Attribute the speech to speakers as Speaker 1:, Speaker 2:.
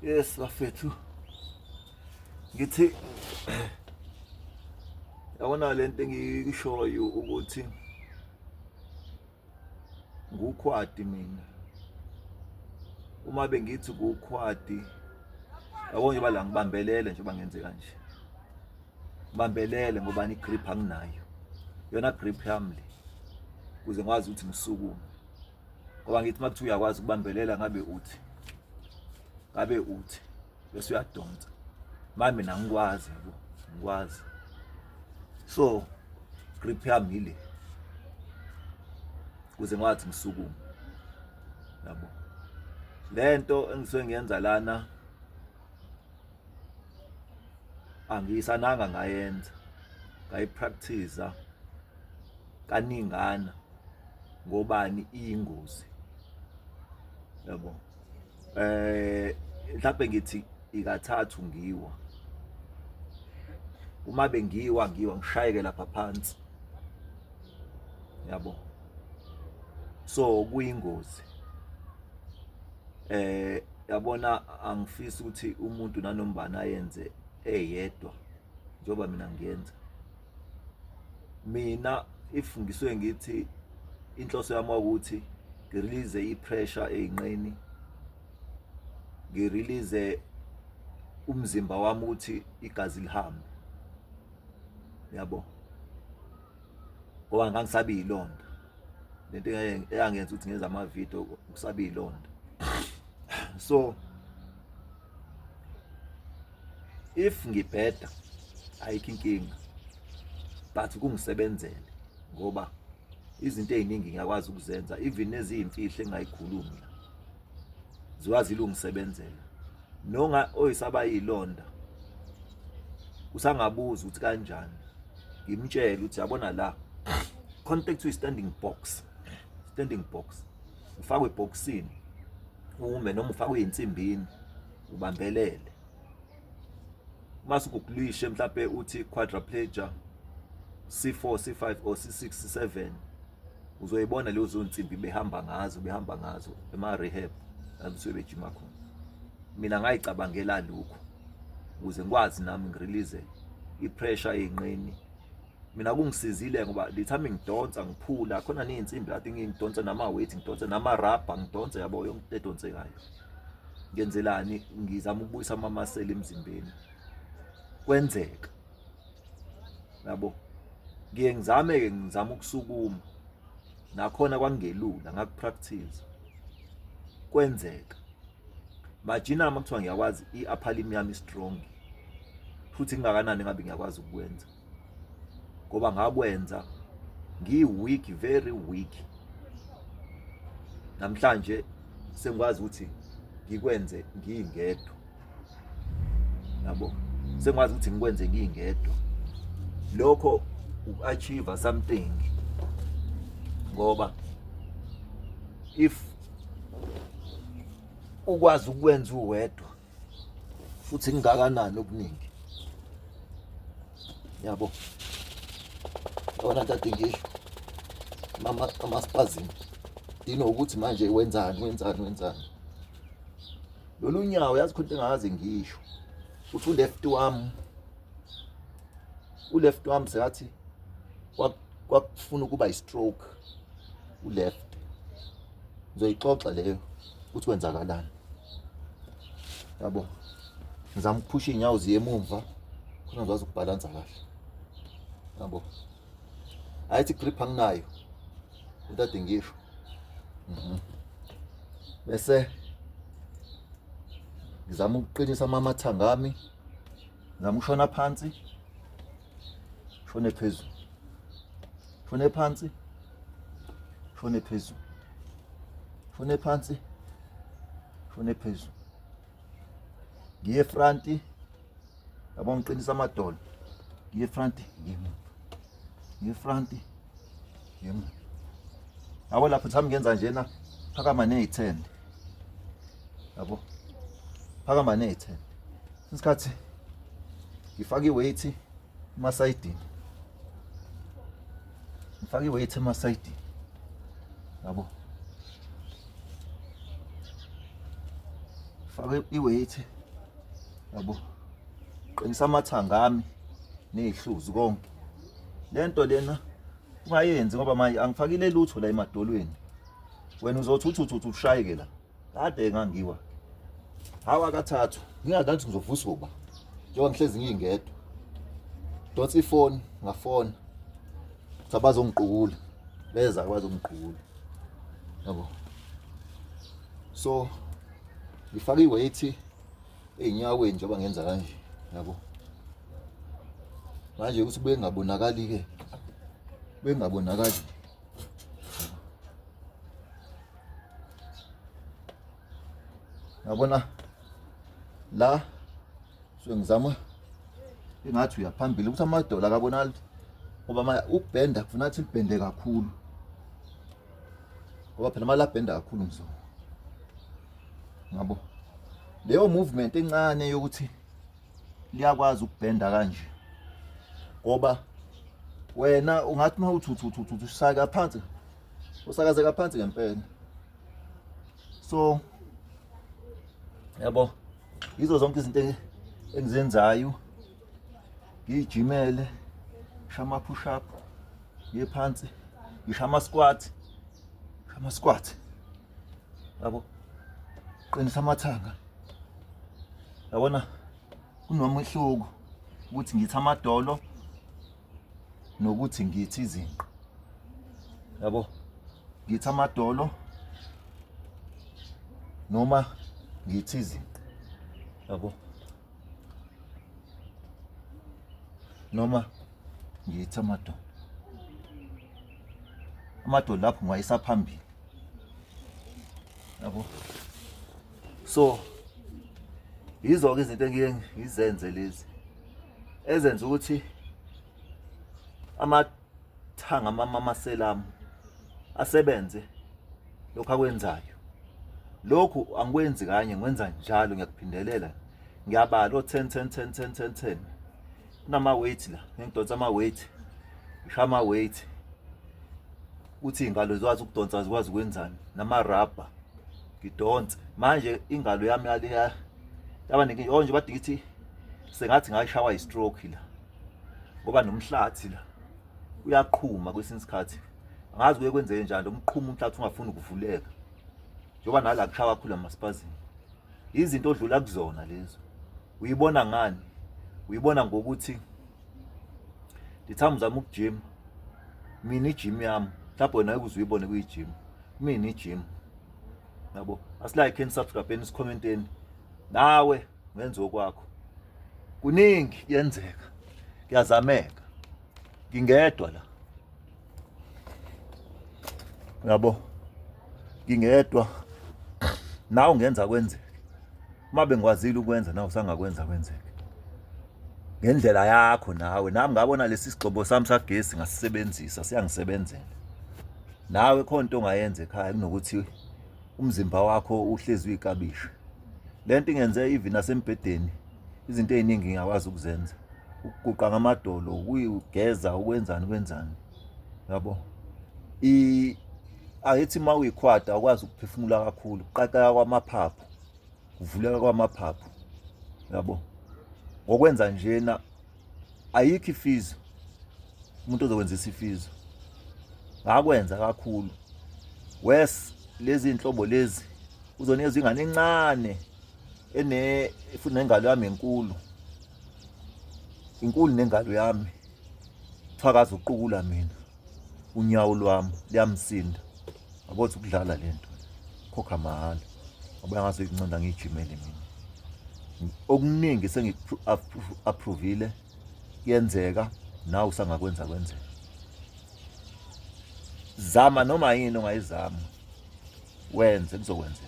Speaker 1: Yes bafethu. Ngithi yabona lento engiyishoyo ukuthi ngukhwadi mina. Uma bengithi kukhwadi yabo nje bala ngibambelele nje bangenze kanje. Ngibambelele ngoba ni grip anginayo. Yona grip yami le. Kuze ngikwazi ukuthi ngisukume. Ngoba ngithi uma kuthiwa uyakwazi ukubambelela ngabe uthi ngabe uthi bese uyadonsa. Manje mina angikwazi yabo, ngikwazi. So grip yami ile. Kuze ngikwazi ngisukume. Yabo. Lento engisuke ngiyenza lana angiyisananga ngayenza ngayipractice kaningana ngobani iyingozi yabo eh mhlawumbe ngithi ikathathu ngiwa uma bengiwa ngiwa ngishayeke lapha phansi yabo so kuyingozi eh yabona angifisi ukuthi umuntu nanombani ayenze eyedwa njengoba mina ngiyenza mina if ngisuke ngithi inhloso yami ukuthi ngirelease ipressure eyinqeni ngirelease umzimba wami ukuthi igazi lihambe yabo ngoba ngangisabe yilonda lento eyangenza ukuthi ngenze amavidiyo ukusabe yilonda so if ngibheda ayikho inkinga but kungisebenzele ngoba izinto eziningi ngiyakwazi ukuzenza even neziyimfihlo engayikhulumi la ziwazi ilungisebenzela nonga oyisaba yilonda usangabuza ukuthi kanjani ngimtshele ukuthi yabona la contact to standing box standing box ufakwe ebhokisini ume noma ufakwe insimbini ubambelele mase ukukulishe mhlawumbe uthi quadriplegia C4 C5 or C6 C7 uzoyibona lezo nsimbi behamba ngazo behamba ngazo ema rehab la bejima khona mina ngayicabangela lokho ukuze ngikwazi nami ngirelease ipressure eyinqeni mina kungisizile ngoba the time ngidonsa ngiphula khona nezinsimbi kade ngidonsa nama weight ngidonsa nama rubber ngidonsa yabo yonke into edonsekayo ngenzelani ngizama ukubuyisa ama muscle emzimbeni kwenzeka yabo ngiye ngizame ke ngizama ukusukuma nakhona kwangelula ngakupractice kwenzeka majina uma kuthiwa ngiyakwazi i-upper limb yami strong futhi kungakanani ngabe ngiyakwazi ukwenza ngoba ngakwenza ngiyi-weak very weak namhlanje sengikwazi ukuthi ngikwenze ngiyingedwa yabo sengikwazi ukuthi ngikwenze ngiyingedwa lokho uku-achieve something ngoba if ukwazi ukwenza uwedwa futhi kungakanani okuningi yabo yabona nto ade ngisho mama amaspazini dino ukuthi manje wenzani wenzani wenzani lolu nyawo yazi khona into engakaze ngisho uthi uleft wami uleft wami sekathi kwakufuna ukuba i-stroke uleft ngizoyixoxa leyo ukuthi kwenzakalani yabo ngizama ukuphusha iy'nyawo ziye emumva khona ngizwazi ukubhalansa kahle yabo ayithi grip anginayo into ade ngisho mhm. Bese ngizama ukuqinisa amamathanga ami ngizama ukushona phansi shone phezulu shone phansi shone phezulu shone phansi shone phezulu ngiye front yabo ngiqinisa amadolo ngiye front ngiye emuva ngiye front ngiye emuva yabo lapho thami ngenza njena phakama ney'thende yabo phakama ney'thende isikhathi ngifaka i-weight emasayidini ngifaka i-weight emasayidini yabo Fake i-weight yabo, qinisa amathanga ami nezihluzu konke. Lento lena ungayenzi ngoba manje angifakile lutho la emadolweni. Wena uzothi uthi uthi ushayeke la. Kade ngangiwa. Hawa kathathu ngingazi ukuthi ngizovusa uba. Njengoba ngihlezi ngingedwa. Donsa ifoni ngafona. Ukuthi abazongiqukula. Beza bazongiqukula. Yabo. So ngifaka i-weight ey'nyaweni njengoba ngenza kanje yabo. Manje ukuthi bengabonakali ke. Bengabonakali. Yabona la so ngizama ingathi uyaphambili ukuthi amadola akabonakali ngoba manje ukubhenda kufuna ukuthi libhende kakhulu ngoba phela uma labhenda kakhulu ngizo ngabo leyo movement encane yokuthi liyakwazi ukubhenda kanje ngoba wena ungathi uma uthi uthi uthi uthi usaka phansi usakazeka phansi ngempela. So yabo yizo zonke izinto engizenzayo, ngiyijimele, ngisho ama-push up, ngiye phansi, ngisho ama-squat, ngisho ama-squat yabo, qinisa amathanga yabona. Kunomehluko ukuthi ngithi amadolo nokuthi ngithi izinqa yabo, ngithi amadolo noma ngithi izinqa yabo, noma ngithi amadolo. Amadolo lapho ngiwayisa phambili yabo. So yizo-ke izinto engiye ngizenze lezi ezenza ukuthi amathanga amamasela ami asebenze lokhu akwenzayo. Lokhu angikwenzi kanye, ngikwenza njalo, ngiyakuphindelela, ngiyabala o-10 10 10 10 10 10. Kunama-weight la, ngidonsa ama-weight, ngisho ama-weight ukuthi iy'ngalo zikwazi ukudonsa, zikwazi ukwenzani, namarabha ngidonse. Manje ingalo yami yaba nenkinga oh nje bade ngithi sengathi ngayishawa yi-stroke la ngoba nomhlathi la uyaqhuma kwesinye isikhathi, angazi kuye kwenzeke njani umqhuma umhlathi ungafuni ukuvuleka njengoba nala kushaya kakhulu amaspazini. Izinto odlula kuzona lezo uyibona ngani? Uyibona ngokuthi ndithanda uzama ukujima mina ijim yami, mhlawumbe wena ukuze uyibone kuyijim, mina ijim yabo. Asilike, subscribe, sikhomenteni, nawe ngenze okwakho. Kuningi kuyenzeka, kuyazameka, ngingedwa la yabo, ngingedwa nawe ungenza kwenzeke. Uma bengikwazile ukwenza nawe usangakwenza kwenzeke ngendlela yakho nawe. Nami ngabona lesi sigxobo sami sagesi ngasisebenzisa, siyangisebenzela. Nawe khona into ongayenza ekhaya kunokuthi umzimba wakho uhlezi uyikabishi. Lento ingenze even nasembhedeni izinto ey'ningi ngiyakwazi ukuzenza, ukuguqa ngamadolo, ukuyigeza, ukwenzani kwenzani yabo. Ayithi uma uyikhwada awukwazi ukuphefumula kakhulu, kuqaqeka kwamaphaphu, kuvuleka kwamaphaphu yabo. Ngokwenza njena ayikho ifizo, umuntu ozokwenzisa ifizo ngakwenza kakhulu. Wes lezi inhlobo lezi uzonikeza ingane encane ene futhi nengalo yami enkulu, inkulu nengalo yami, kuthiwa kaze uqukula mina unyawo lwami liyamsinda. Yabo ukuthi ukudlala lento khokha mahhala, ngoba ngaze inconda ngiyijimele mina. Okuningi sengiku-approvile kuyenzeka, nawe usangakwenza kwenzeka. Zama noma yini ongayizama wenze, kuzokwenzeka.